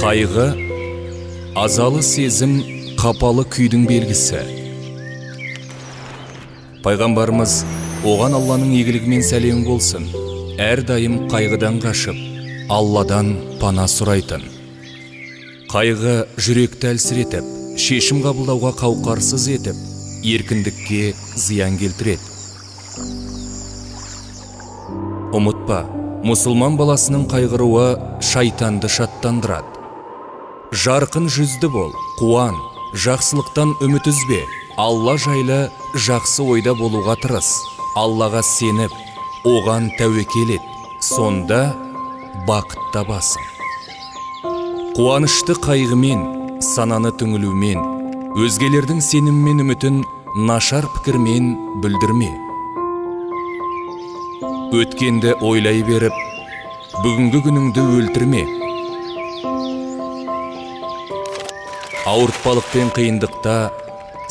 Қайғы – азалы сезім, қапалы күйдің белгісі. Пайғамбарымыз, оған Алланың игілігі мен сәлемі болсын, әрдайым қайғыдан қашып, Алладан пана сұрайтын. Қайғы жүректі әлсіретіп, шешім қабылдауға қауқарсыз етіп, еркіндікке зиян келтіреді. Ұмытпа, мұсылман баласының қайғыруы шайтанды шаттандырады. Жарқын жүзді бол, қуан, жақсылықтан үміт үзбе, Алла жайлы жақсы ойда болуға тырыс, Аллаға сеніп, оған тәуекел ет, сонда бақыт табасың. Қуанышты қайғымен, сананы түңілумен, өзгелердің сенімі мен үмітін нашар пікірмен бүлдірме. Өткенді ойлай беріп, бүгінгі күніңді өлтірме. Ауыртпалық пен қиындықта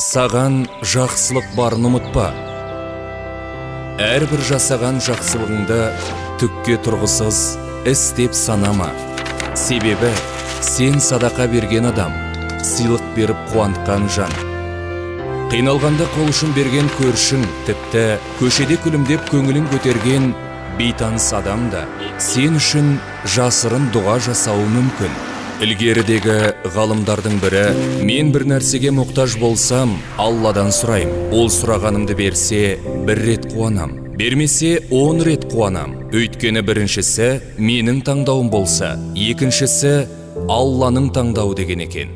саған жақсылық барын ұмытпа. Әрбір жасаған жақсылығыңды түкке тұрғысыз іс деп санама. Себебі сен садақа берген адам, сыйлық беріп қуантқан жан. Қиналғанда қол ұшын берген көршің, тіпті көшеде күлімдеп көңілін көтерген бейтаныс адам да сен үшін жасырын дұға жасауы мүмкін. Ілгерідегі ғалымдардың бірі: «Мен бір нәрсеге мұқтаж болсам, Алладан сұраймын. Ол сұрағанымды берсе, бір рет қуанам, бермесе, 10 рет қуанам. Өйткені біріншісі менің таңдауым болса, екіншісі Алланың таңдауы», – деген екен.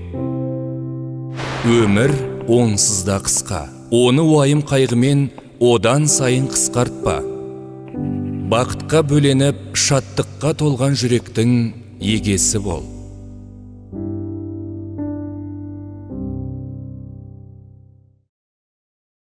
Өмір онсыз да қысқа, оны уайым қайғымен одан сайын қысқартпа. Бақытқа бөленіп, шаттыққа толған жүректің егесі бол.